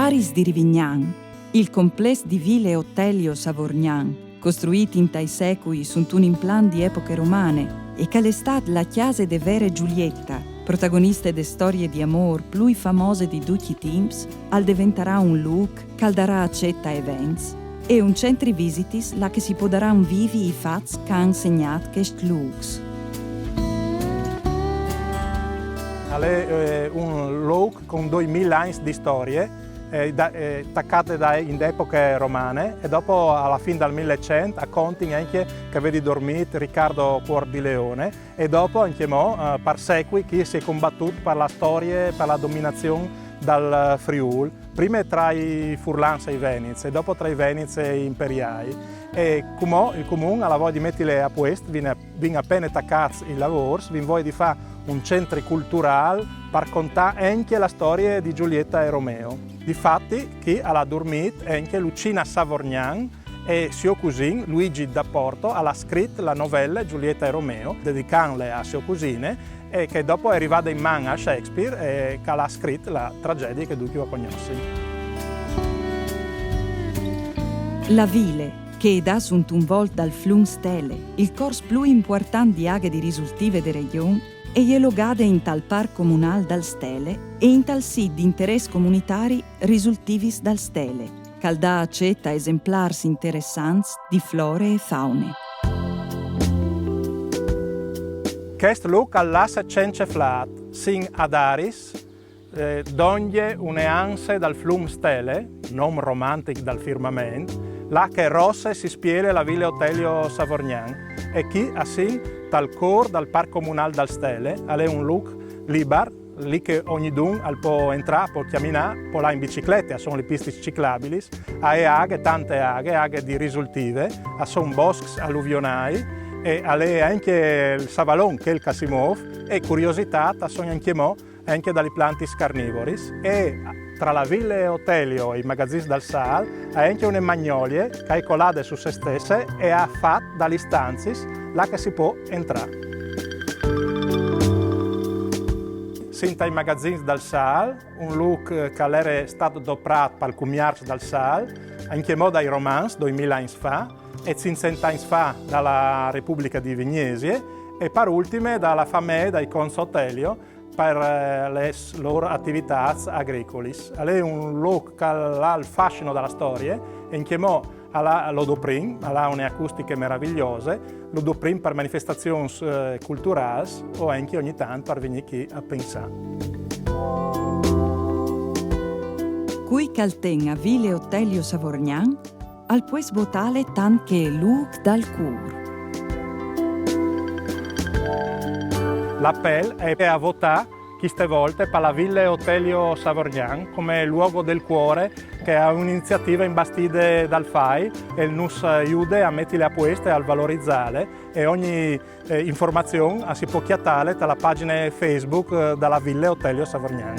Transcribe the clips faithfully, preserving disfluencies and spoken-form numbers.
Aris di Rivignan, il complès di Vile Otelio Savorgnan, costruît intai secui suntun implant di epoche romane e che al è stât la cjase de vere Giulietta, protagoniste de storie di amôr plui famose di ducj i timps, al deventarà un lûc che al darà acet a events e un centri visitis là che si podaran vivi i fats che a àn segnât chescj lûcs. Al è eh, un lûc cun doi mil agns di storie, eh, da- eh, tacade da, in epoche romane, e dopo, a la fin dal Millecent, a contin ancje che al vedi durmît Riccardo Cuor di Leone, e dopo ancjemò eh, par secui chi si è combatût par la storie, par la dominazion dal Friûl, prime tra i furlans e i venits e dopo tra i venits e i imperiâi. E cumò il Comun al à voie di metile a puest, vin, vin a pene tacâts i lavôrs, vin voie di fâ un centri culturâl par contâ ancje la storie di Giulietta e Romeo. Difati chi al à durmît ancje Lucina Savorgnan, e siô cusin Luigi da Porto al à scrit la novele Giulietta e Romeo, dedicantle a siô cusine, e che dopo e je rivade in man a Shakespeare e che al à scrit la tragjedie che ducj a cognossin. La vile, che e dà suntun volt dal flum Stele, il cors plui impuartant di aghe di risultive de regjon, e je logade intal Parc Comunâl dal Stele e intal sît di interès comunitari Risultivis dal Stele, che al dà acet a esemplârs interessants di flore e faune. Chest lûc al lasse cence flât, sin ad Aris, eh, dongje une anse dal flum Stele, non romantic dal firmament, là che rosse si spiele la Vile Otelio Savorgnan, e chi a sin tal cûr dal Parc Comunâl dal Stele, al è un lûc libar, li che ognidun al pò entrâ, pò cjaminâ, pò lâ in biciclete, a son li pistis ciclabilis, a è aghe, tante aghe, aghe di risultive, a son boscs aluvionâi, e al è ancje il savalon chel che si môf, e curiositât, a son ancjemò ancje da li plantis carnivoris, e tra la Vile Otelio e i magazins dal Sâl, a è ancje une magnolie che e je colade su se stesse e e à fat da li stanzis là che si pò entrâ. Sin tai magazins dal Sâl, un lûc che al jere stât doprât pal cumierç dal Sâl, ancjemò dai Romans, doi mil agns fa, e cinccent agns fa da la Republiche di Vignesie, e par ultime da la famee dai conts Otelio, par eh, lis lôr ativitâts agricolis. Al è un lûc che al à il fascino da la storie, e ancjemò al à, lu doprìn, al à une acustiche maravigliose, lu doprìn par manifestazions eh, culturâls o ancje ogni tant par vignî chi a pensâ. Cui che al ten a Vile Otelio Savorgnan, al pues votâle tant che lûc dal cûr. L'apel al è a votâ cheste volte par la Vile Otelio Savorgnan come luogo del cuore, che e je une iniziative imbastide dal fai e nus jude a metile a puest e a valorizâle, e ogni eh, informazion a si pò cjatâle ta la pagjine Facebook eh, da la Vile Otelio Savorgnan.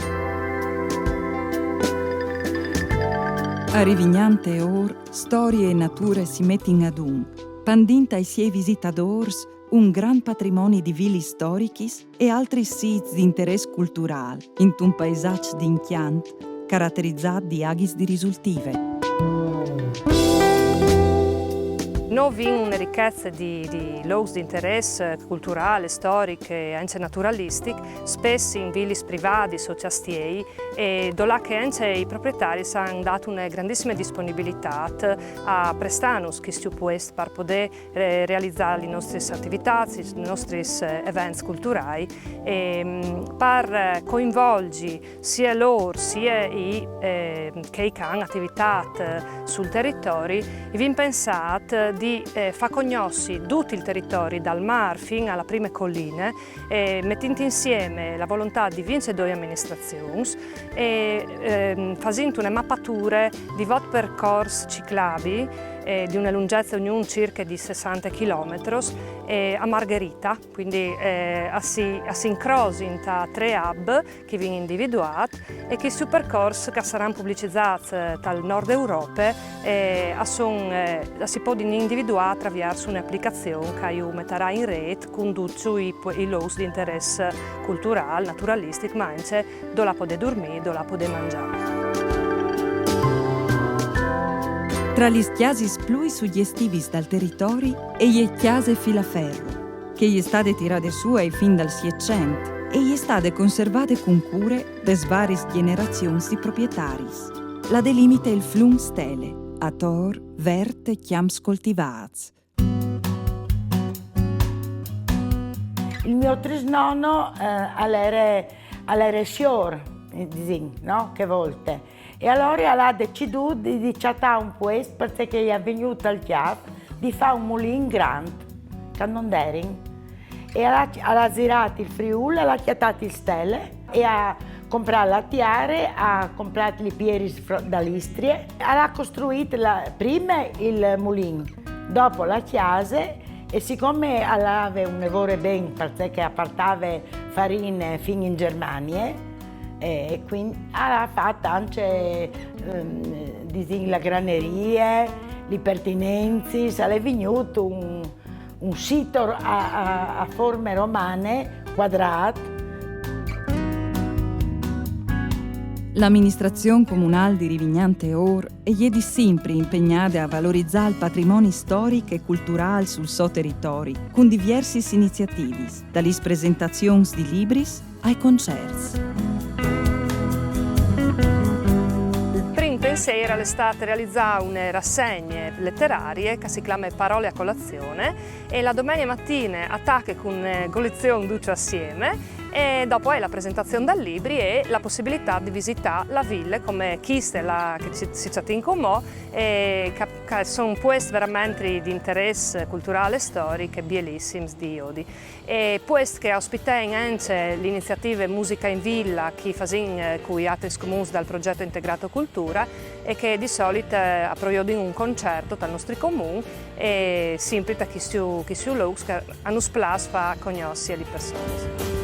A Rivignan Teôr, storie e nature si metin adun, pandint ai siei visitadôrs un grant patrimoni di vilis storichis e altris sîts di interès culturâl, intun paisaç di incjant, caraterizât di aghis di risultive. Nô vin une richece di, di lôcs di interès culturâl, storic e ancje naturalistic, spès in vilis privadis o cjastiei, e dulà che ancje i proprietaris a àn dât une grandissime disponibilitât a prestânus chest puest par podê re- realizâ lis nestris ativitâts, lis nestris eh, events culturâi, e, mm, par eh, coinvolzi sie lôr, sie i, eh, chei che a àn ativitât eh, sul teritori, i vin pensât di eh, fâ cognossi dut il teritori, dal mâr fin a la prime coline, eh, metint insiemi la volontât di vincjedoi aministrazions e ehm, fasint une mapature di vot percors ciclabii eh, di une lungjece ognun cirche di sessante chilometris, eh, a Margherita, quindi eh, a si, a si incrosin ta trê hub che i vin individuât e che sti percors che a saran publicizâts eh, tal nord Europe eh, a son, eh, a si podin individuâ a traviers une aplicazion che ju metarà in rêt cun ducj i, i lôcs di interès culturâl, naturalistic, ma ancje dulà podê durmî, dulà podê mangjâ. Tra lis cjasis plui sugjestivis dal teritori e je cjase Filaferro, che je stade tirade sù ai fin dal Sietcent e je stade conservade cun cure des varis gjenerazions di proprietaris. La delimite il flum Stele, ator, vert e cjamps coltivâts. Il mio trisnono eh, al era, al era sior, eh, disìn, no? Che volte. E alore al à decidût di, di cjatâ un puest, parcè che i è vignût al cjâf di fâ un mulin grant, che no 'nd erin. E al à, al à zirât il Friûl, al à cjatât il Stele e al à comprât la tiare, al à comprât li pieris fro- da l'Istrie, al à costruît la, prime il mulin, dopo la cjase, e sicome al lave une vore ben, parcè che al puartave farine fin in Germanie, e, e cuindi al à fat ancje, ehm, disìn, la granerie, li pertinencis, al è vignût un, un sît a, a, a forme romane, cuadrât. L'aministrazion comunâl di Rivignan Teor e je di simpri impegnade a valorizâ il patrimoni storic e culturâl sul so teritori, cun diviersis iniziativis, da lis presentazions di libris ai concerts. Il prin pensîr al è stât realizâ une rassegne leterarie che si clame Parole a colazione e la domenie matine al tache cun une colazion ducj assieme e dopo a è la presentazion dal libri e la pussibilitât di visitâ la vile come chiste là che si, si cjatìn cumò e che, che a son puescj verementri di interès culturâl e storic bielissims di jodi. E puescj che a ospitein ancje l'iniziative Musica in Villa che a fasìn eh, cui altris comuns dal proget Integrato Cultura e che di solit eh, a proviodin un concert tal nostri comun e simpri ta chiscj, chiscj lûcs che a nus plâs fâ cognossi a li personis.